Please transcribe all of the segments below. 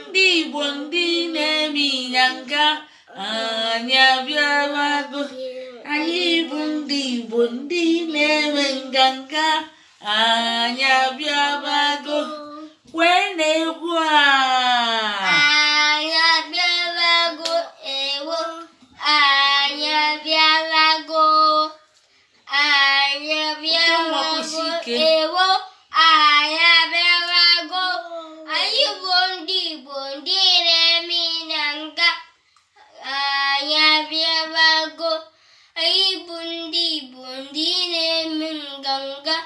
Ndị Igbo ndị na-eme ịnyanga, anyị abịabago. Anyị bụ ndị Igbo ndị na-eme nganga, anyị abịabago. Kwee na-egwu a. Anyị abịabago, ewo. Anyị abịabago. Anyị abịabago, ewo. Anyị abịabago. Anyị bụ ndị Igbo ndị na-eme ịnyanga. Anyị abịabago. Anyị bụ ndị Igbo ndị na-eme nganga.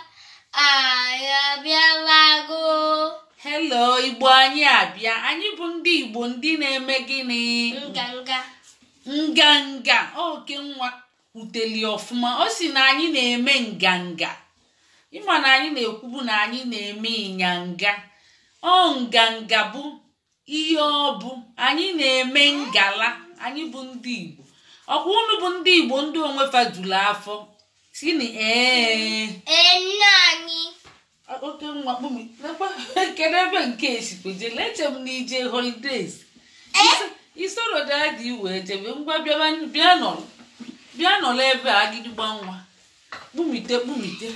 Anyị abịabago. Hello, Igbo, anyị abịa. Anyị bụ ndị Igbo ndị na-eme gịnị? Nganga. Nganga. Oke nwa kwuteli ọfụma. Ọ sị na anyị na-eme nganga. Ịma na anyị na-ekwubu na anyị na-eme ịnyanga. Ọ nganga bụ ihe ọ bụ. Anyị na-eme ngala. Anyị bụ ndị Igbo. Ọkwa unu bụ ndị Igbo ndị onwe fa juru afọ. Si na ee. Ee, nne anyị. Oke nwa, kpumi lekwa. Kedu ebe nke esikweje? Leche m na ije holidays isoro daddy wee jebe. Ngwa, bịaba, bịa nọrọ, bịa nọrọ ebe a. Agịdịgba nwa, kpumite, kpumite,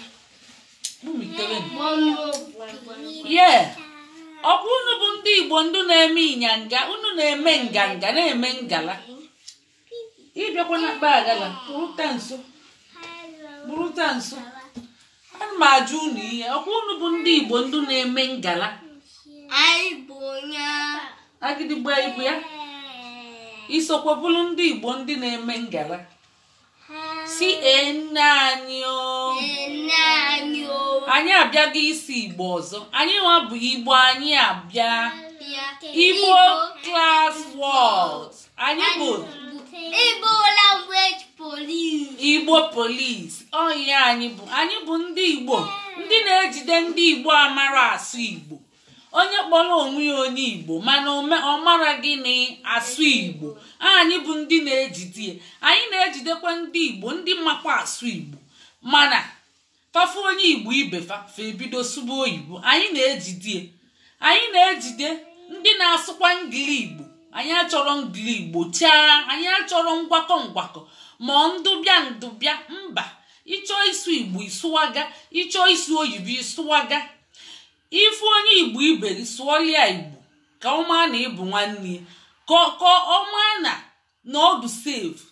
kpumitere. Ye, ọkwa unu bụ ndị Igbo ndị na-eme ịnyanga. Unu na-eme nganga, na-eme ngala. Ịbịakwa na kpa agala, kpụrụta nso, kpụrụta nso. Ana m ajụ unu ihe. Ọkwa unu bụ ndị Igbo ndị na-eme ngala? Anyị bụ onye. Agịdịgba ibu ya isokwa bụrụ ndị Igbo ndị na-eme ngala. Si ee, nne anyị o. Nne anyị o. Anyị abịago isi Igbo ọzọ. Anyị nwa bụ Igbo. Anyị abịa. Bịa. Igbo Class World. Anyị bụ Igbo Language Police. Igbo Police. Ọ ihe anyị bụ. Anyị bụ ndị Igbo ndị na-ejide ndị Igbo amara asụ Igbo. Onye kpọrọ onwe ya onye Igbo mana ọ mara gịnị asụ Igbo, anyị bụ ndị na-ejide ya. Anyị na-ejidekwa ndị Igbo ndị makwa asụ Igbo, mana fafu onye Igbo ibe fa, fa ebido sụba oyibo. Anyị na-ejide ya. Anyị na-ejide ndị na-asụkwa ngili Igbo. Anyị achọrọ ngili Igbo chaa. Anyị achọrọ ngwakọ ngwakọ ma ọ ndụbịa ndụbịa. Mba, ịchọọ ịsụ Igbo, ịsụwaga. Ịchọọ ịsụ oyibo, ịsụwaga. Ifu onye Igbo ibe gị, sụọlia Igbo ka ọ maa na ịbụ nwanne ya, ka ọ maa na ọdụ safe,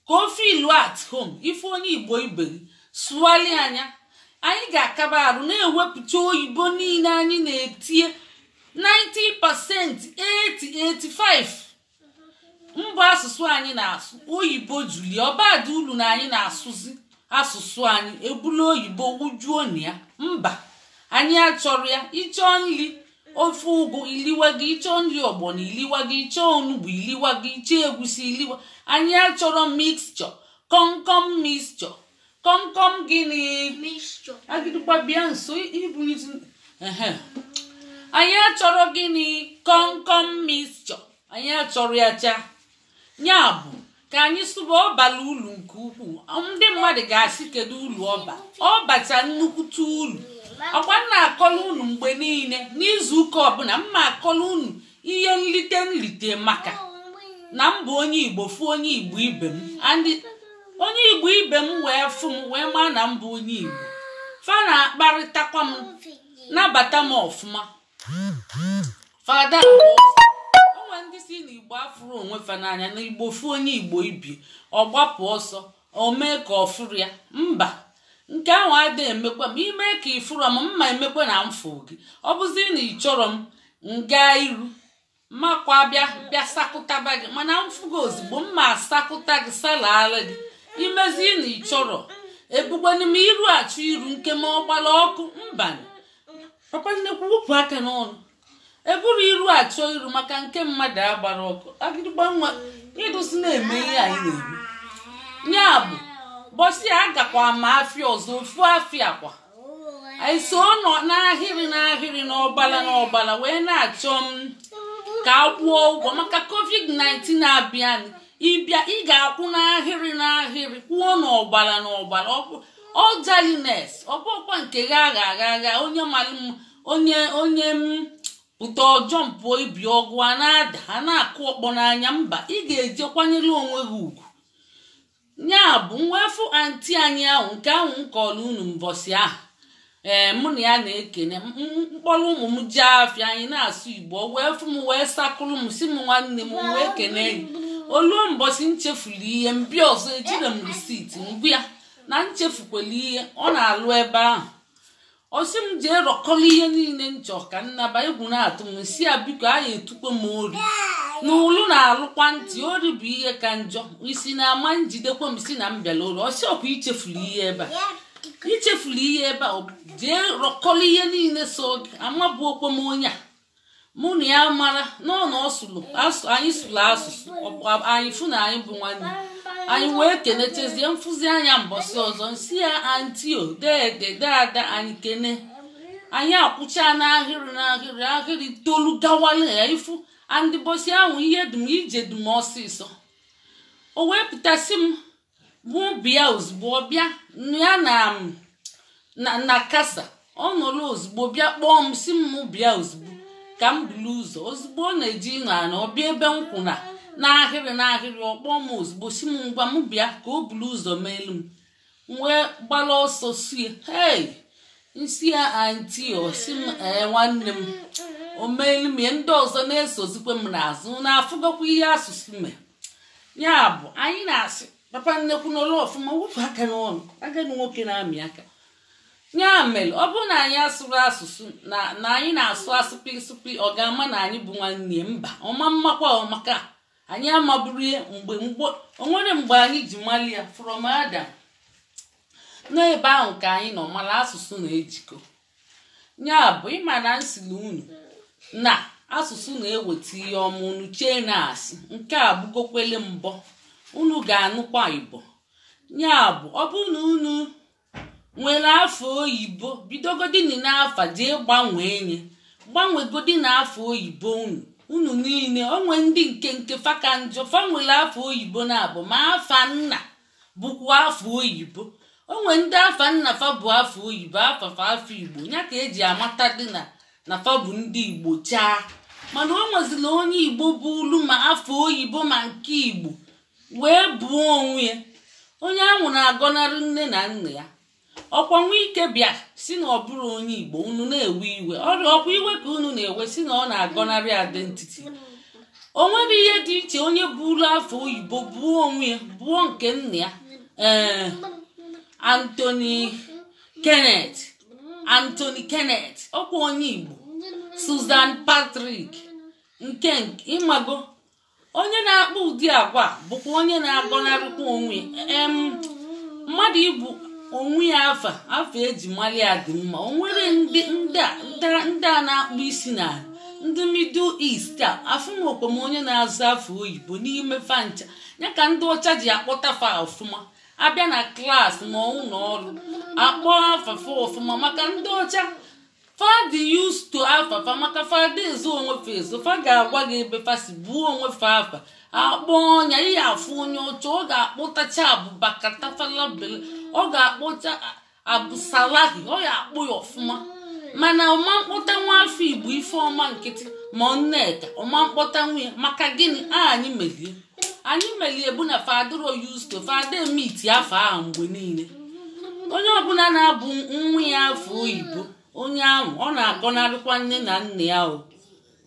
ka o feel at home. Ifu onye Igbo ibe gị, sụọlia anya. Anyị ga-akaba arụ na-ewepụta oyibo niile anyị na-etinye 90%, 80, 85 mbụ asụsụ anyị na-asụ oyibo juli. Ọbadị ulu na anyị na-asụzi asụsụ anyị ebulu oyibo wujuo na ya. Mba, anyị achọrọ ya. Ịchọọ nri ofe ụgụ, iliwa gị. Ịchọọ nri ọgbọnọ, iliwa gị. Ịchọọ onugbu, iliwa gị. Ịchọọ egusi, iliwa. Anyị achọrọ mixture, kọmkọm mixture, kọmkọm gịnị? Mixture. Agịdịgba, bịa nso ibunyizi. Ehe. Anyị achọrọ gịnị? Kọmkọm mixture, anyị achọrọ ya cha. Ya bụ ka anyị sụba. Ọbala ulu nke ukwuu. Ndị mmadụ ga-asị, kedu ulu ọba? Ọ bacha nnukwute ulu. Ọkwa nna akọla unu mgbe niile, n'izu ụka ọbụla mma akọla unu ihe nlite nlite maka na m bụ onye Igbo. Fụ onye Igbo ibe m, and onye Igbo ibe m wee fụ m, wee maa na m bụ onye Igbo, fa na-akparịtakwa m, nabata m ọfụma. Fada onwe ndị si na Igbo afụrụ onwe fa n'anya, na Igbo fụ onye Igbo ibi, ọ gbapụ ọsọ, o mee ka ọ fụrụ ya. Mba, nke ahụ adịghị emekwa m. Ime ka ị fụrụ m mma, emekwa na mfụ gị. Ọ bụzi na ị chọrọ m nga iru makwa bịa bịa sakụtaba gị, mana mfụ gị ozugbo, mma asakụta gị, salaala gị. Imezi na ị chọrọ ebugbenu m iru achọ iru nke ma ọ gbara ọkụ. Mba, papa nnekwu, wepụ aka n'ọnụ. Eburu iru achọ iru maka nke mmadụ agbara ọkụ. Agịdịgba nwa, ịdụsi na-eme ihe anyị na-eme. Ya bụ bọsị a gakwa ma afịa ọzọ, ofu afịa kwa anyị so nọ n'ahịrị n'ahịrị, n'ọgbala n'ọgbala, wee na-achọ m ka a kwụọ ụgwọ maka COVID-19 abịa. Ịbịa, ị ga-akwụ n'ahịrị n'ahịrị, kwụọ n'ọgbala n'ọgbala. Orderliness, ọ bụkwa nke gha agha agha agha. Onye malụ m, onye onye m Pụta ọjọọ mpụọ ibi ọgụ a na-ada, a na-akụ ọkpọ n'anya. Mba, ị ga-eje kwanyere onwe gị ugwu. Ya bụ mwefu aunty anyị ahụ nke ahụ m kọrọ unu mbọsị ahụ. Ee, mụ na ya na-ekene mkpọrọ ụmụ m jee afịa, anyị na-asụ Igbo. O wee fụ m, wee sakụrụ m, si m nwanne m, wee kene gị. Oluo mbọsị nchefuru ihe mbịa ọzọ, ejire m receipt ngwa ya na nchefukwala ihe ọ na-alụ ebe ahụ. Ọ sị m jee rọkọrọ ihe niile nchọ ka nnaba. Egwu na-atụ m, si ya biko, a ya etukwe m ori na ụlụ na-alụkwa ntị. Ori bụ ihe ka njọ isi na ama njidekwe m si na m bịara ori. Ọsị ọkwa ichefuru ihe ebe a, ichefuru ihe ebe a, jee rọkọrọ ihe niile. So amabụ okwe m onye a mụ na ya mara n'ọ na ọ sụrụ anyị, sụrụ asụsụ anyị, fụ na anyị bụ nwanne anyị, wee kenechezie mfụzi anya. Mbọsị ọzọ nsi ya, "Aunty o, dede, dada." Anyị kene, anyị akwụcha n'ahịrị n'ahịrị, ahịrị tolu gawala ya ifu. Andịbọsị ahụ ihe dum ije dum ọsịsọ, o wee pụtasị m mụ bịa ozugbo. Ọ bịa ya na kasa, ọ nọrọ ozugbo bịa kpọọ m, si m bịa ozugbo ka m bulu ụzọ. Ozugbo ọ na-eji ịnọ ana, ọ bịa ebe m kwụ na n'ahịrị n'ahịrị, ọ kpọọ m ozugbo, si m ngwa, m bịa ka o bulu ụzọ meelu m. Wee gbara ọsọ sie, "Hei!" Nsi ya, "Aunty." Ọ si m, "Ee, nwanne m." O meelu m ya, ndị ọzọ na-esozikwe m n'azụ na-afụgokwa ihe asụsụ mee. Ya bụ anyị na-asị papa nnekwu n'ụlọ ọfụma, wepụ aka n'ọnụ agadi nwoke na-amị aka. Ya mere ọ bụrụ na anyị asụrụ asụsụ na anyị na-asụ asụpị sụpị, ọ ga-ama na anyị bụ nwanne? Mba, ọma mmakwa maka anyị amaburu ya mgbe mgbe o nwere mgbe anyị ji mali ya from Adam n'ebe ahụ ka anyị nọ mara asụsụ na-ejikọ. Ya bụ ịma na nsiri unu na asụsụ na-eweta ihe ọma. Unu chee na-asị nke a bụgokwele mbọ unu ga-anụkwa Igbo. Ya bụ ọ bụrụ na unu nwere afọ oyibo, bidogodini n'afa jee gbanwee nye, gbanwegodi n'afọ oyibo unu. Unu niile onwe ndị nke fa ka njọ, fa nwere afọ oyibo na-abụ ma afa nna bụkwa afọ oyibo. Onwe ndị afa nna fa bụ afọ oyibo, afa fa afọ Igbo ya ka eji amata dị na fa bụ ndị Igbo chaa. Mana o nwezila onye Igbo bụ ulu ma afọ oyibo ma nke Igbo wee buo onwe ya. Onye ahụ na-agọnarị nne na nna ya. Ọkwa nwa ike bịa si na ọ bụrụ onye Igbo, unu na-ewe iwe ọrịa. Ọkwa iwe ka unu na-ewe si na ọ na-agọnarị identity. O nwere ihe dị iche onye buru afọ oyibo buo onwe ya, buo nke nna ya. Ee, Anthony Kenneth, Anthony Kenneth, ọkwa onye Igbo. Susan Patrick nke ịmago onye na-akpọ ụdị agwa bụkwa onye na-agọnarịkwa onwe em. Mmadụ ibu onwe ya afa afa eji mali ya dị mma. O nwere ndị ndị a na-akpụ isi na ndị Middle East a, afụmokwe m onye na-azụ afọ oyibo n'ime fancha ya ka ndị ọcha ji akpọta fa ọfụma. Abịa na class ma ụlọ ọrụ, akpọ afafa ọfụma maka ndị ọcha fa dị used to afafa, maka fa dị ezo onwe fa ezo. Fa ga-agwa gị ebe fa si buo onwe fa afa akpọ ọnya. Ihe afụ onye ọcha, ọ ga-akpọtacha Abubakar, ọ ga-akpọcha Abusalahi, ọ ga-akpụ ya ọfụma. Mana ọma mkpọta nwa afọ Igbo Ifeọma nkịtị ma ọ Nneka, ọma mkpọta nwunye. Maka gịnị? Anyị melie, anyị melie bụ na fadro used to fada emiti afọ ahụ mgbe niile. Onye ọbụla na-abụ nwa ya afọ oyibo, onye ahụ ọ na-agọnarịkwa nne na nna ya. O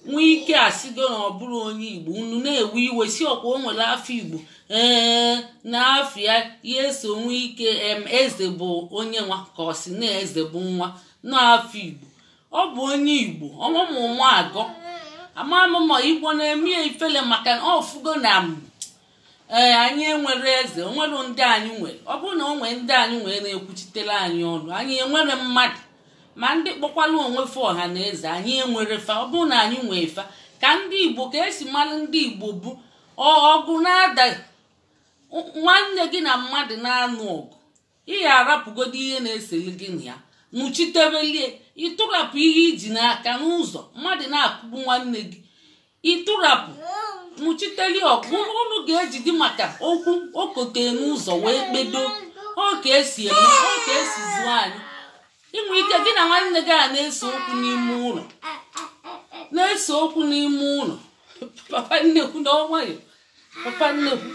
nwee ike asịgo na ọ bụrụ onye Igbo, unu na-ewe iwe si ọkwa o nwere afọ Igbo. Ee, na afọ ya ya eso nwee ike em eze bụ onye nwa ka ọ si na eze bụ nwa n'afọ Igbo. Ọ bụ onye Igbo ọmụmụ agọ amamụma Igbo na-eme ya ifele maka na ọ fugo na m ee, anyị enwere eze, onwere ndị anyị nwere. Ọ bụrụ na o nwee ndị anyị nwere na-ekwuchitere anyị ọnụ, anyị enwere mmadụ ma ndị kpọkwala onwe fa ọha na eze, anyị enwere fa. Ọ bụrụ na anyị nwee fa ka ndị Igbo ka esi mara ndị Igbo bụ ọgụ na-ada, nwanne gị na mmadụ na-anụ ọgụ, ị ga-arapụgodo ihe na-eseli gị na ya, nụchitebelie, ịtụrapụ ihe iji n'aka n'ụzọ mmadụ na-akụgbu nwanne gị, ịtụrapụ nwụchiteli ọgụ unu ga-ejide maka okwu okote n'ụzọ wee kpedo. Ọ ka esi eme, ọ ka esi zụọ anyị. Inwe ike gị na nwanne gị a na-ese okwu n'ime ụlọ. Na-ese okwu n'ime ụlọ. Papa nnekwu na nwayọ, papa nnekwu,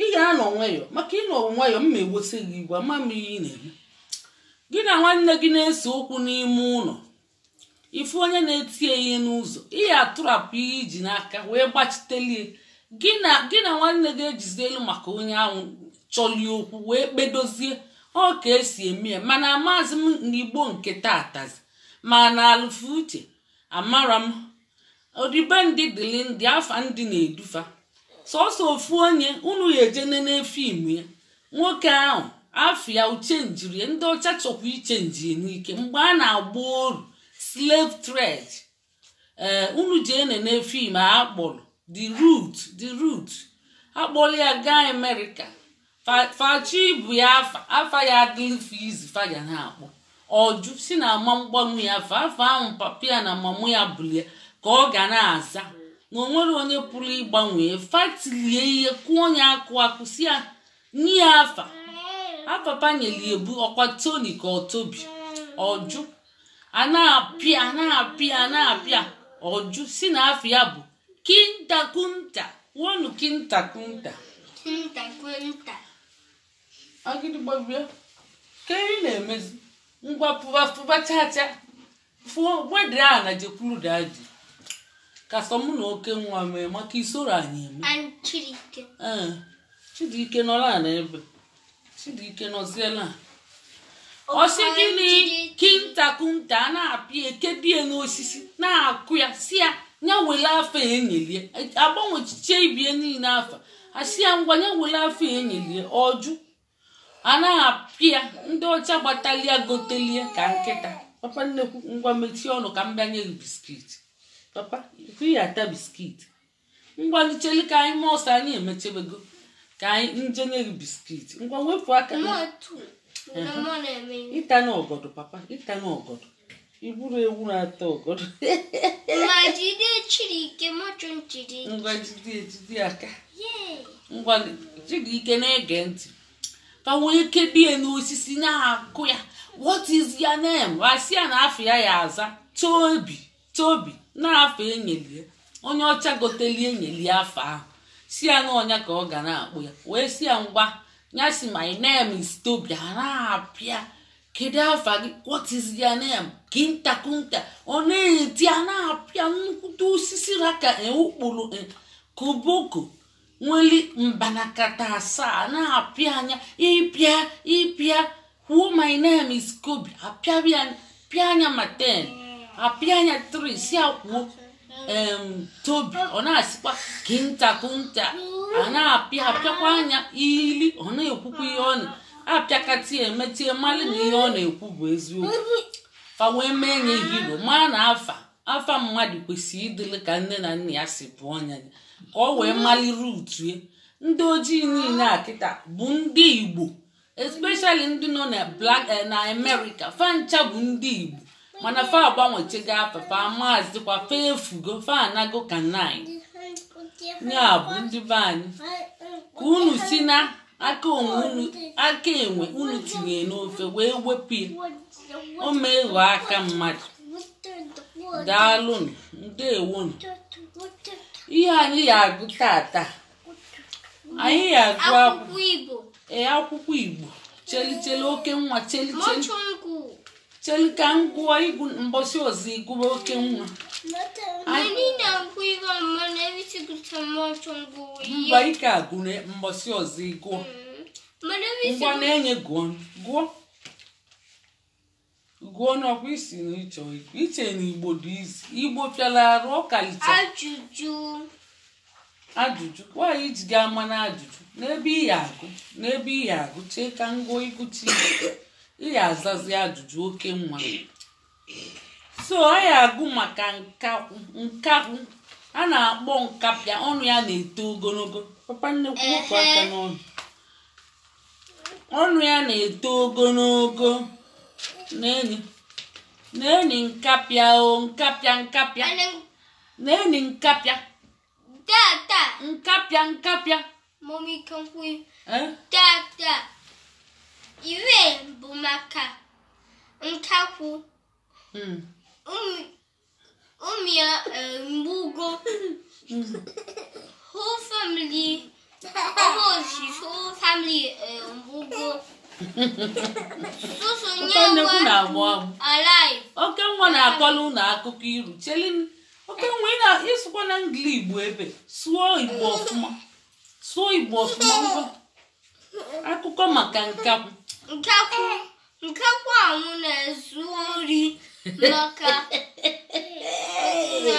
ị ga-anọ nwayọ maka ịnọ nwayọ. M ma ewesa gị igwe ama m ihe ị na-eme. Gị na nwanne gị na-ese okwu n'ime ụlọ, ifu onye na-etie ihe n'ụzọ, ị ya atụrapụ ihe iji n'aka wee gbachitelie. Gị na nwanne gị ejizielu maka onye ahụ chọlie okwu wee kpedozie. Ọ ka esi eme ya. Mana amazi m n'Igbo nke tatazi, ma na alụfe uche amara m odibendị dịlị ndị afa ndị na-edufa sọsọ ofu onye. Unu ya eje nene fim ya, nwoke ahụ afịa uchenjiri, ndị ọcha chọkwa ichenji n'ike mgbe a na-agba oru, slave trade. Ee, unu jee nene fim a akpọrọ The Root. The Root akpọrọ ya gaa Amerịka, fachi ibu ya afa, afa ya adịghị izi, fa ga na-akpọ ọjụ si na ama mgbanwe ya afa, afa ahụ papa ya na mama ya bulie ka ọ ga na-aza, na onwere onye pụrụ ịgbanwe. Fatilie ihe kụọ ya akụ akụ si ya nye ya afa. Apapa nyeli ebu ọkwa Tony ka ọ Tobi. Ọjụ a na-apịa, na-apịa, na-apịa, ọjụ si na afọ ya bụ Kintakunta. Wonu Kintakunta. Kintakunta. Agịdịgba bịa ka ị na-emezi. Ngwa, fụba fụba chacha, fụọ gbedere a na jekwuru daji ka sọ mụ na oke nwa mee maka isoro anyị eme. And Chidike. Ee, Chidike nọrọ ala ebe Chidike nọziela. Ọsị gịnị? Kintakunta. A na-apịa ekedie n'osisi na-akụ ya, si ya nya wele afọ enyelie, agbanwechiche ibie niile afa, asị ya ngwa, nya wele afọ enyelie. Ọjụ a na-apịa, ndị ọcha gbatalia gotelie ka nkịta. Papa nnekwu, ngwa, mechie ọnụ ka m bịa nye gị biscuit. Papa, ikwu ya ata biscuit. Ngwa, licheli ka anyị mee ọsọ, anyị emechebego, ka anyị nje nye gị biscuit. Ngwa, wepụ aka. Mụ na mụ na-eme. Ịta na ọgọdọ, papa, ịta na ọgọdọ, iburu ewu na-ata ọgọdọ. Ma jide Chidike, mụ chọ Chidike. Ngwa, jide, jide aka. Yay. Ngwa, Chidike na-ege ntị ka wee kebie n'osisi na-akụ ya. "What is your name?" Asị ya na afọ ya ya aza Tobi. Tobi na-afọ enyelie onye ọcha gotelie, enyelie afọ ahụ, si ya na ọnya ka ọ ga na-akpụ ya, wee si ya ngwa, ya si, "My name is Tobi." A na-apịa, "Kedu afa gị? What is your name?" "Kintakunta." Ọ na-eti, a na-apịa nnukwute osisi raka ụkpụrụ koboko nweli mbanakata asaa, na-apịa anya ịpịa ịpịa, kwuo, "My name is Kobe." Apịa pịa anya ma 10, apịa anya 3, si akwuo Tobi. Ọ na-asịkwa Kintakunta. A na-apịa, apịakwa anya ili, ọ na-ekwukwa ihe ọ na-apịakata ya, emechie mmalị na ihe ọ na-ekwu bụ eziokwu. Fa wee mee nye hero maa na afa afa mmadụ kwesịrị ịdịrị ka nne na nna ya si pụọ anya ya, ka ọ wee maliri utue. Ndị ojii niile a kịta bụ ndị Igbo, especially ndị nọ na black na America, fa ncha bụ ndị Igbo, mana fa agbanwechego afa fa, amazikwa fa, efugo fa, anago ka nine. Ya bụ, ndị be anyị, ka unu si na aka onwe unu, aka enwe unu tinye n'ofe wee wepụ ya, o mee ghọọ aka mmadụ. Daalụnụ, ndewonu. Ihe anyị ya agụ tata, anyị ya agụ akwụkwọ Igbo. Ee, akwụkwọ Igbo. Chelicheli, oke nwa, chelicheli. Mọchọngụ. Cheli ka m gụọ igwu mbọsị ọzọ, ịgụba, oke nwa. Anyị na-agụ ihe ọma na ebisigụta mọchọngụ. Mba, ike agụre mbọsị ọzọ ịgụọ. Mana ngwa, na-enye, gụọ, gụọ, gụọ n'ọkwa isi na ịchọ igbo, iche na Igbo dị izi. Igbo pịara arụ ọkalicha. Ajụjụ. Ajụjụ nwaanyị ji ga ama na ajụjụ n'ebe ị ya agụ, n'ebe ị ya agụ. Chee ka ngụọ, ịgụchi ị ya azazi ajụjụ, oke nwa. So anyị agụ maka nkakwụ. Nkakwụ a na-akpọ nkapịa, ọnụ ya na-eto ogologo. Papa nnekwu, wepụ aka n'ọnụ. Ọnụ ya na-eto ogologo. Na-enyi, na-enyi nkapịa o, nkapịa, nkapịa. Na-enyi nkapịa. Tata. Nkapịa, nkapịa. Mommy can we Eh? Tata. Iwe bụ maka nkakwụ. Ụmụ ya mgbugo. Whole family, almost his whole family mgbugo. Sọsọ Papa nnekwu nyanwa na-agbụ agbụ. alive. Oke nwa na-akọlụ unu akụkọ iru. Cheli, oke nwa, ị na-ịsụkwa na ngili Igbo, ebe sụọ Igbo ọfụma, sụọ Igbo ọfụma. Ngwa, akụkọ maka nkakwụ. Nkakwụ, nkakwụ ahụ na-ezu ori maka na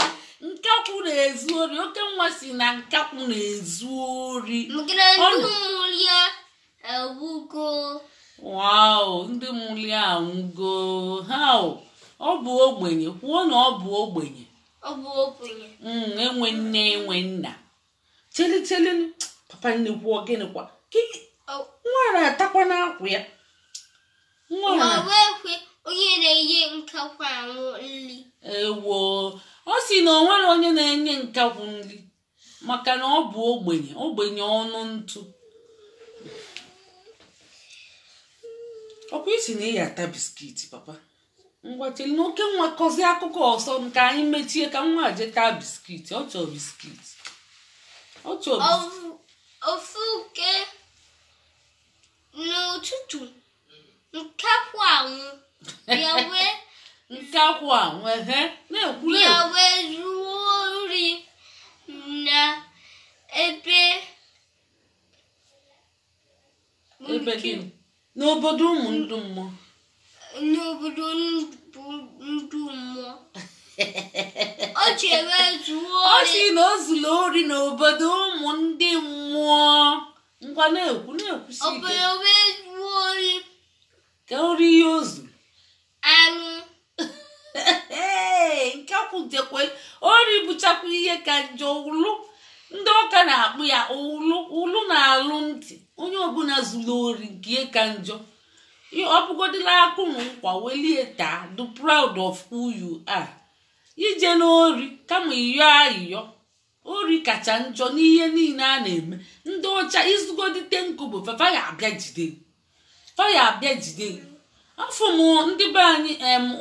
Nkakwụ na-ezu ori. Oke nwa si na nkakwụ na-ezu ori. Maka na Ọ ndị mụrụ ya ewugo. Wow, ndị mụrụ ya anwụgo. Ha ọ bụ ogbenye. Kwuo na ọ bụ ogbenye. Ọ bụ ogbenye. Enwe nne, enwe nna. Cheli, cheli, papa nnekwu, ọ gịnịkwa? Nwa na-atakwa n'akwụ ya. Nwa Ma na wee kwe onye na-enye nkakwụ ahụ nri. Ewo, ọ sị na o nwere onye na-enye nkakwụ nri maka na ọ bụ ogbenye, ogbenye ọnụ ntụ. Ọkwa isi na ị ya ata biscuit, papa. Ngwa, cheli na oke nwa kọzie akụkọ ọsọ nke anyị mechie, ka nwa je taa biscuit. Ọ chọọ biscuit, ọ chọọ biscuit. Ofuke n'ụtụtụ, nkakwụ ahụ bịa wee Nkakwụ a ehe na-ekwu. Bịa Na-ekwu. Wee zuo ori na ebe Ebe gịnị? N'obodo ụmụ ndụ mmụọ. N'obodo ndụ mmụọ. O chere zuo Ọ ori. sị na o zuru ori n'obodo ụmụ ndị mmụọ. Ngwa, na-ekwu, na-ekwusi ike. Obodo wee zuo ori. Ka ori ihe o zuru. Anụ. Ee, nkakwụ jekwe ori bụchakwa ihe ka njọ. Ụlụ ndị ọka na-akpụ ya ụlụ, ụlụ na-alụ ntị. Onye ọbụla zuru ori nke ihe ka njọ. Ọ bụgodila akụ na nkwa welie taa. Do proud of who you are. Ije n'ori kama ịyọ ayịyọ, ori kacha njọ n'ihe niile a na-eme. Ndị ọcha, izugodite nkụ bụ fa ya abịa jide, fa ya abịa jide. Afọ m ndị be anyị,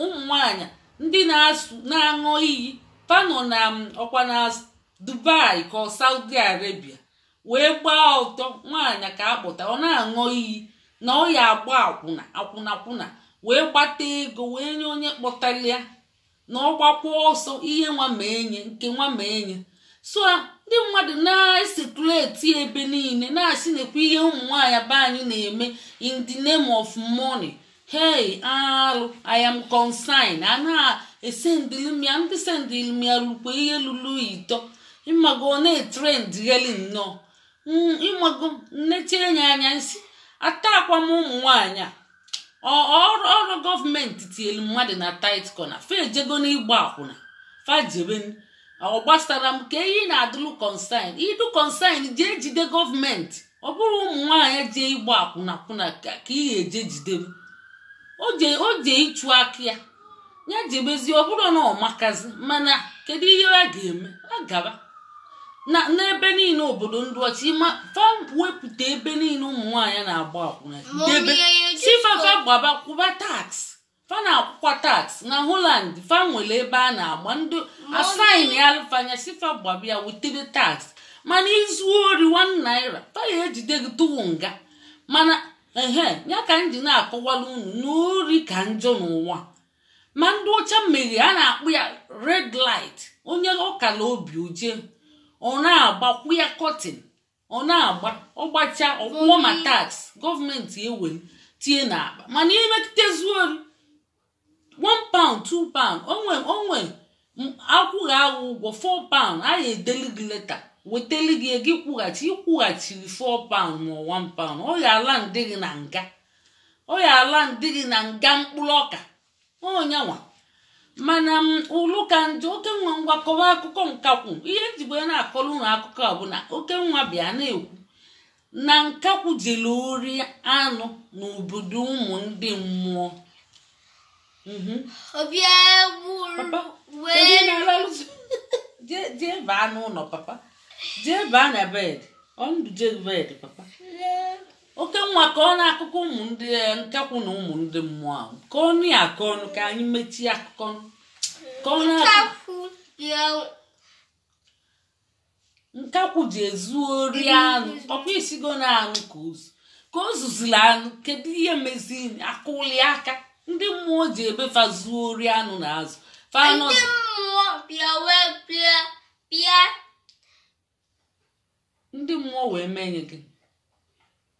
ụmụ nwanyị ndị na-asụ na-aṅụ iyi, fanọ na ọkwa na Dubai ka ọ Saudi Arabia wee gbaa ọtọ nwaanyị ka akpụta, ọ na-aṅụ iyi na ọ ya agba akwụna, akwụna kwụna, wee gbata ego wee nye onye kpọtara ya na ọ gbakwa ọsọ. Ihe nwa ma enye nke nwa ma enye. So ndị mmadụ na-esecurate ebe niile na-asị nekwa ihe ụmụ nwaanyị be anyị na-eme in the name of money. Hey, alụ, I am concerned. A na-esendili m ya, ndị sendili m ya rukwa ihe lulu ito. Ịmago, ọ na-etrend gheli nnọọ. Ịmago, nneche ya anya nsị atakwa m ụmụ nwaanyị a. Ọrụ ọrụ gọọmenti tinyere mmadụ na tight corner, fa ejego n'ịgba akwụna, fa jebe. Ọ gbasara m ka ihe na-adụlụ concern, ịdụ concern jee jide gọọmenti. Ọ bụrụ ụmụ nwaanyị jee ịgba akwụna kwụna ka ị ga-eje jidebe. O jee ịchụ aka ya, ya jebezie. Ọ bụrụ na ọ makazi, mana kedu ihe a ga-eme? A gaba na n'ebe niile obodo ndị ọcha ịma fa wepụta ebe niile ụmụ nwaanyị na-agba akwụna, debe si fafa gbaba, kwụba tax. Fa na-akwụkwa tax na Holland. Fa nwere ebe a na-agba ndị asain alụfanya, si fa gbaba ya, wetere tax. Mana izu ori 1 naira, fa ya ejide gị tụwụ nga. Mana ehe ya ka m ji na-akọwara unu na ori ka njọ n'ụwa. Ma ndị ọcha mmeri a na-akpụ ya red light. Onye ọkala obi oje, ọ na-agbakwu ya cotton, ọ na-agba, ọgbacha, ọkwụọ ma tax gọọmenti ewere tinye n'akpa. Mana imekitezu ori £1, £2, onwe onwe akwụghị aghụ ụgwọ £4, a ya edeli gị leta, weteli gị ego ịkwụghachi. Ịkwụghachiri £4 ma £1, ọ ya ala ndị gị na nga, ọ ya ala ndị gị na nga mkpụrụ ọka onyanwa. Mana m ụlụ ka njọ. Oke nwa, ngwa, kọwa akụkọ nkakwụ. Ihe njigbo ya na-akọrọ unu akụkọ a bụ na oke nwa bịa na-ekwu na nkakwụ jere ori anụ n'obodo ụmụ ndị mmụọ. Ọbịa. Papa, kedu wee na-alalụzi? Jee baa n'ụlọ, papa. Jee baa na bed. Ọ ndụ, jee bed, papa. Oke nwa, ka ọ na-akụkọ ụmụ ndị nkakwụ na ụmụ ndị mmụọ ahụ, ka ọnụ ya aka ọnụ, ka anyị mechie akụkọ, ka ọ na-akụ. Nkakwụ. bịa. Nkakwụ ji ezu ori anụ. Ọkwa isigo na anụ ka ozu, ka o zuziri anụ. Kedu ihe meziri akụli aka ndị mmụọ ji ebefa zuo ori anụ na azụ fanọ? Ndị mmụọ bịa wee bịa bịa. Ndị mmụọ wee menye gị.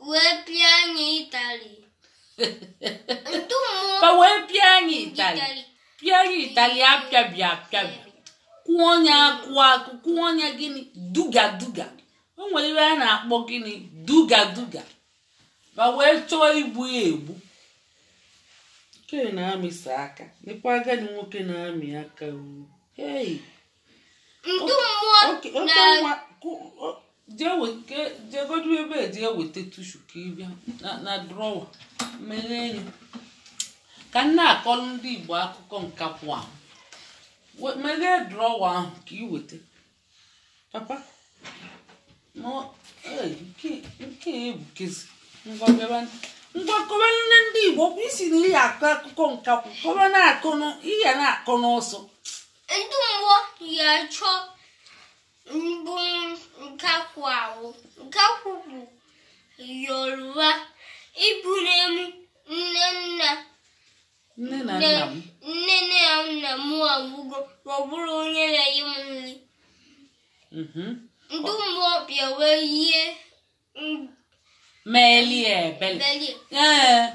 Wee pịa anyị ịtarị. Ndị mmụọ fa wee pịa anyị ịtalị. ịtarị. Pịa anyị ịtalị, apịabi apịabi, kwụọ onye akụ akụ, kwụọ onye gịnị, duga duga. O nwere ihe a na-akpọ gịnị, duga duga. Ma wee chọọ igbu ya egbu. Nke na-amịsa aka lekwa agadi nwoke na-amị aka o. Hey! Ndị mmụọ Oke na nwa jee godu ebe a, jee weta tissue ka ị bịa na drawer meghee ya ka m na-akọrọ ndị Igbo akụkọ nkakwụ ahụ. Meghee drawer ahụ ka ị weta papa. Ei, nke a ebukezi. Ngwa bịaba, ngwa kọba nne ndị Igbo. Kwa isi na ihe akọ akụkọ nkakwụ, kọba na-akọ ihe na-akọ n'ọsọ. Ndị mmụọ ga-achọ mbụ nkakwụ ahụ. Nkakwụ bụ Yoruba ibu n'emu nne nna. Nne na nna m. Nne nne na nna m anwụgo, ma ọ bụrụ onye na-enye m nri. Ndị mmụọ bịa wee yie Melie ebele. Beli. Ee,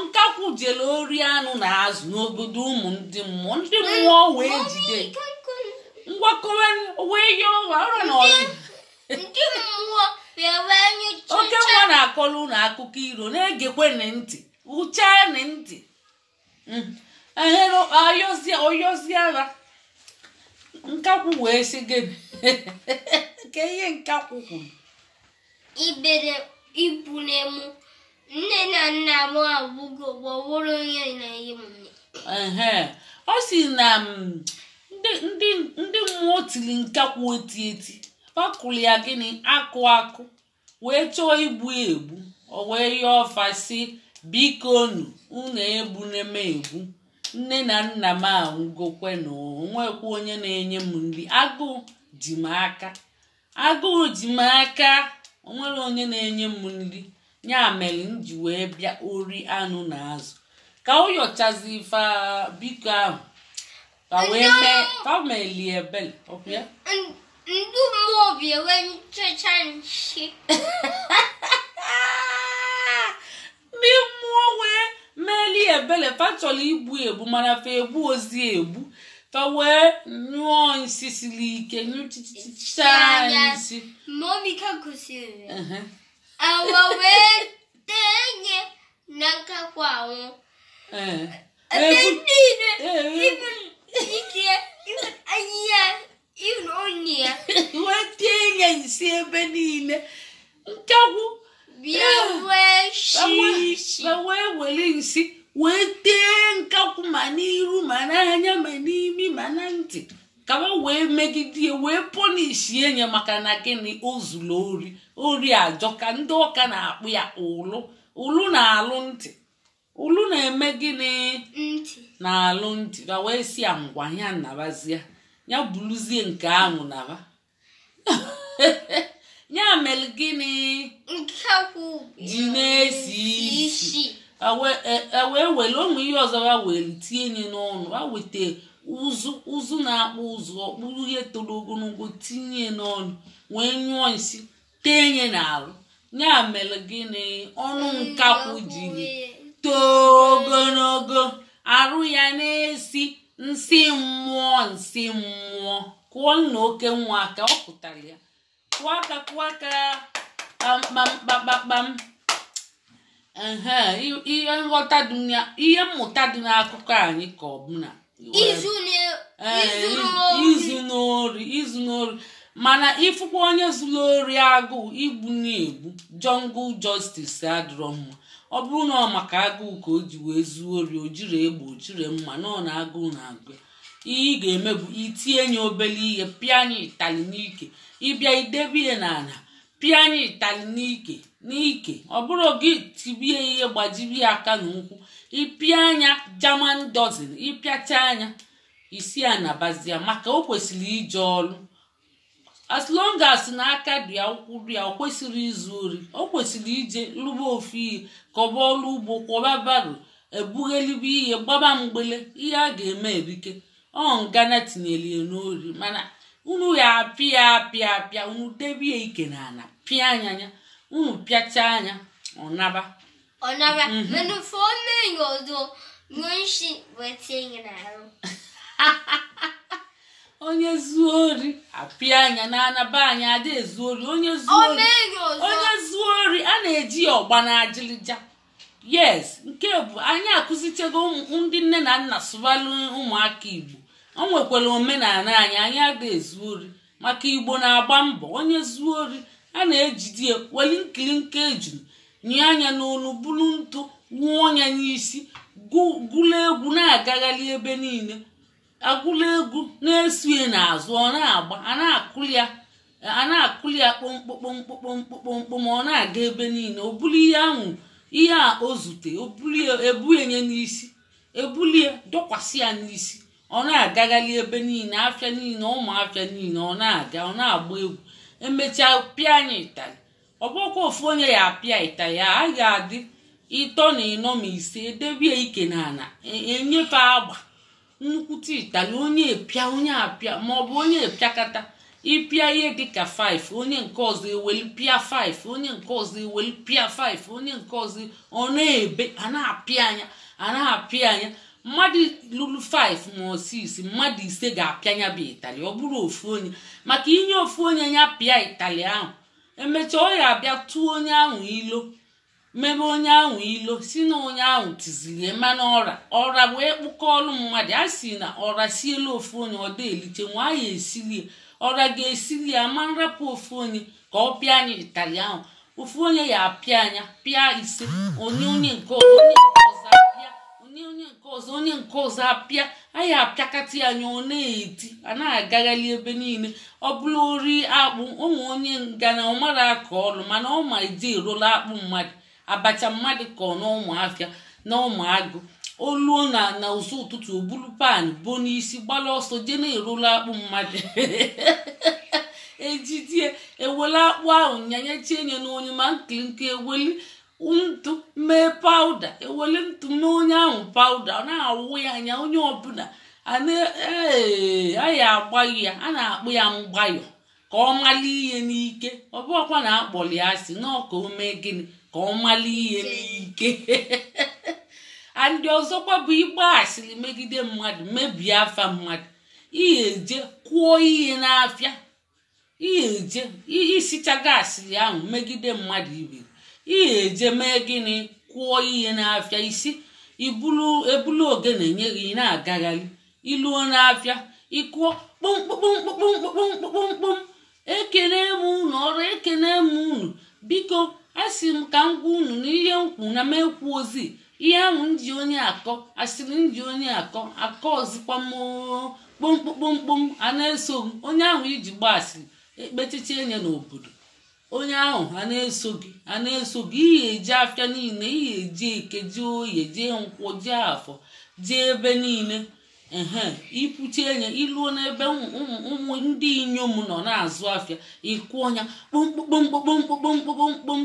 nkakwụ jere ori anụ na azụ n'obodo ụmụ ndị mmụọ. Ndị mmụọ wee jide. Ngwakọwa wee yọọ ụra ọrụ na ọrụ. Ndị mmụọ bịa wee Oke nyụchacha. nwa na-akọrọ unu akụkọ iro, na-egekwe ntị, uchaa ntị. Ehere ayọzie oyozie agha. Nkakwụ wee sị gịnị ka ihe nkakwụ kwuru? Ibere ibu n'emu nne na nna m anwụgo, ma ọ bụrụ onye na-enye m nri. Ehe, ọ sị na ndị mmụọ tiri nkakwụ eti eti, fakụrụ ya gịnị, akụ akụ, wee chọọ igbu ya egbu. O wee yọọ ọfa sị, biko nu, unu egbune m egbu. Nne na nna m anwụgokwe na onwekwa onye na-enye m nri. Agụụ ji m aka, agụụ ji m aka, onwere onye na-enye m nri. Ya mere m ji wee bịa ori anụ na azụ. Ka ọ yọchazi ife biko ahụ ka wee mee ka o melie ebele ọkwa ya. Ndị mmụọ bịa wee nyụchacha nshi. Ndị mmụọ wee melie ebele. Fa chọrọ igbu egbu, mana fa egbu ozi egbu. Fa wee nyụọ nsị siri ike, nyụchichichaa nsị. Mummy ka kụziri. Ehe. Awa wee tenye na nkakwu ahụ. Ee. Ebe niile, Ee. even ike, even anya, even ọnụ ya. Wee tie ya nsị ebe niile, nkakwụ. Bịa wee shi. Fa wee were nsị wee tee nkakwụ ma n'iru, ma n'anya, ma n'imi, ma na ntị, ka ha wee megide ya, wee punishie ya. Maka na gịnị? O zuru ori. Ori ajọka. Ndị ọka na-akpụ ya ụlụ. Ụlụ na-alụ ntị, ụlụ na-eme gịnị? Ntị. Na-alụ ntị. Fa wee si ya ngwa, ya nabazie, ya buluzie nke ahụ naba. Ya mere gịnị? Nkakwu ji na-esi isi. Isi. E wee were ụmụ ihe ọzọ ha were tinye nye n'ọnụ. Ha weta ụzụ, ụzụ na-akpụ ụzụ, ọkpụrụ ihe toro ogologo, tinye n'ọnụ, wee nyụọ nsị tee nye n'alụ. Ya mere gịnị? Ọnụ nkakwụ jiri too ogologo, arụ ya na-esi nsị mmụọ, nsị mmụọ. Kụọ nna oke nwa aka, ọ pụtara ya. Kụọ aka, kụọ aka, kpamkpamkpamkpam. Ehe, ihe nghọta dị na ihe mmụta dị n'akụkọ anyị ka ọ bụ na Izu na Ee, izuru ori. Izu n'ori, izu n'ori. Mana ịfụkwa onye zuru ori, agụụ igbu na-egbu, jungle justice adịrọ mma. Ọ bụrụ na ọ maka agụụ ka o ji wee zuo ori, o jiri egbe, o jiri mma na ọ na agụụ na-agụ ya. Ihe ị ga-eme bụ itinye ya obere ihe, pịa anya ịtalị n'ike, ịbịa idebe ya n'ala, pịa anya ịtalị n'ike n'ike. Ọ bụrụ gị tibie ihe, gbajibie aka na ụkwụ, ịpịa anya German dozen, ịpịacha anya. Isi a nabazia, maka o kwesịrị ije ọrụ. As long as na aka dị ya, ụkwụ dị ya, o kwesịrị izu ori. O kwesịrị ije lụba ofu ihe, kọba ọrụ ugbo, kwọba baro, ebughelibe ihe, gbaba mgbele. Ihe a ga-eme erike. Ọ ngana tinyere ya n'ori, mana unu ya apịa apịa apịa, unu debie ike n'ala, pịa anya ya, unu pịacha anya, ọ naba. Ọ nara, mana ụfọdụ enyi ọzọ nyụọ nshi wee tinye n'arụ. Onye zuo ori, apịa anya na-anaba. Anya ada ezu ori. Onye zuo Ọ ori, mee enyi ọzọ. Onye zuo ori, a na-eji ya ọgba na ajịlịja. Yes, nke bụ anyị akụzichego ndị nne na nna sụbalụ ụmụaka Igbo. O nwekwara omenala anyị. Anyị ada ezu ori, maka Igbo na-agba mbọ. Onye zuo ori, a na-ejide ya, weli nkilinka ejunu nye anya n'onu, bulu ntụ wụọ ya n'isi, gụlụ egwu na-agagharị ebe niile, agụlụ egwu na-eso ya n'azụ. Ọ na-agba, a na-akụli ya, a na-akụli ya kpomkpomkpomkpomkpomkpom. Ọ na-aga ebe niile, o bulu ihe ahụ, ihe a o zute, o bulie, ebunye n'isi, ebulie dọkwasị ya n'isi. Ọ na-agagharị ebe niile, afịa niile, ụmụ afịa niile, ọ na-aga, ọ na-agba egwu. Emechaa, pịa anya ịtarị. Ọ bụrụkwa ofu onye ya apịa ịtarị ya, a ga-adị ịtọ na ịnọ ma ise, edebie ike n'ala, enyefe agba nnukwute ịtarị. Onye pịa, onye apịa, maọbụ onye pịakata ịpịa ihe dịka 5, onye nke ọzọ eweli pịa 5, onye nke ọzọ eweli pịa 5, onye nke ọzọ. Ọ na-ebe, a na-apịa anya, a na-apịa anya. Mmadụ lụrụ 5 ma ọ 6, mmadụ ise ga-apịa anya bụ ịtarị. Ọ bụrụ ofu onye, maka inye ofu onye ya pịa ịtarị ahụ, emechaa ọ ya abịa tụọ onye ahụ ilo, mebe onye ahụ ilo, si na onye ahụ tiziri. Mana ọra ọra wee kpụkọọlụ mmadụ. A si na ọra siela ofu onye, ọ dị eliche nwa ya esilie. Ọra ga-esili ya, ma nrapụ ofu onye ka ọ pịa anya ịtarị ahụ. Ofu onye ya apịa anya pịa ise, onye onye nke ọzọ, onye nke ọzọ apịa, onye onye nke ọzọ, onye nke ọzọ apịa. Anyị apịakata ya anya, ọ na-eti, a na-agagharị ebe niile. Ọ bụrụ ori akpụ, ụmụ onye ngana, ọ mara aka ọlụ, mana ọ ma eje erola akpụ mmadụ, abacha mmadụ, ka ọ na ụmụ afịa na ụmụ agụ. Oluo na ụzọ ụtụtụ, obulu pan bo n'isi, gbala ọsọ jee na-erola akpụ mmadụ. Ejidie, ewele akpụ ahụ nyanyechie nye n'onye ma nkilinki, eweli ntụ mee powder, eweli ntụ mee onye ahụ powder, ọ na-awụ ya anya. Onye ọbụla a ya agbaghị ya, a na-akpụ ya mgbayọ ka ọ mali ihe n'ike. Ọ bụrụkwa na akpọli ya asị nọọ, ka o mee gịnị? Ka ọ mali ihe n'ike. Andị ọzọkwa bụ ịgba asịrị megide mmadụ, mebie afa mmadụ. Ihe eje kwụọ ihe n'afịa, ihe eje isichaga asịrị ahụ megide mmadụ ibe, ihe eje mee gịnị? Kwụọ ihe n'afịa. Isi ibulu ebulu ogene nye gị, ị na-agagharị, iluo n'afịa, ịkụọ kpụmkpụmkpụmkpụmkpụmkpụm: "Ekene m unu, ọrụ, ekene m unu. Biko, asị m ka m gwa unu na ihe m kwu na m ekwu ozi ihe ahụ m ji onye akọ asịrị, m ji onye akọ akọ ọzịkwa m." Kpụmkpụmkpụm, a na-eso gị. Onye ahụ iji gba asịrị, ekpechiche enye n'obodo, onye ahụ a na-eso gị, a na-eso gị. Ihe eje afịa niile, ihe eje eke, jee oye, jee nkwọ, jee afọ, jee ebe niile. Ehe, ikwuchi enye, iluo n'ebe ụmụ ndị inyom nọ na-azụ afịa, ịkụ ọnya kpụmkpụmkpụmkpụmkpụmkpụm: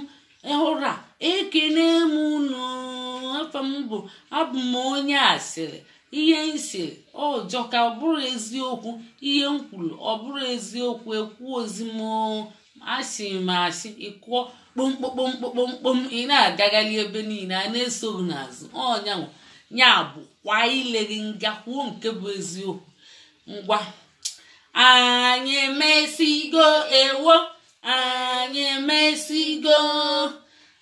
"Ịhụra, ekene m unu. Afọ m bụ, abụ m onye asịrị. Ihe nsịrị ọjọọ ka ọ bụrụ eziokwu, ihe m kwuru ọ bụrụ eziokwu, ekwu ozi m, asị m asị." Ịkụọ kpụmkpụmkpụmkpụm, ị na-agagharị ebe niile, a na-eso gị n'azụ. Ọnyanwụ ya bụ kwa ile gị nga kwuo nke bụ eziokwu. Ngwa, anyị emesigo. Ewo, anyị emesigo,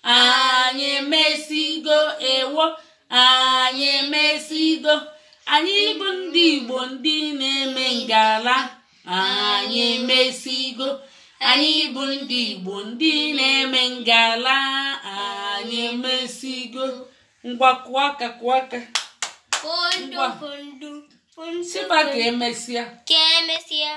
anyị emesigo. Ewo, anyị emesigo. Anyị bụ ndị Igbo, ndị na-eme ngala. Anyị emesigo. Anyị bụ ndị Igbo, ndị na-eme ngala. Anyị emesigo. Ngwa, kụọ aka, kụọ aka. Kondo. Ngwa. Kondo kondo. Sịba ka emesịa. Ka emesịa.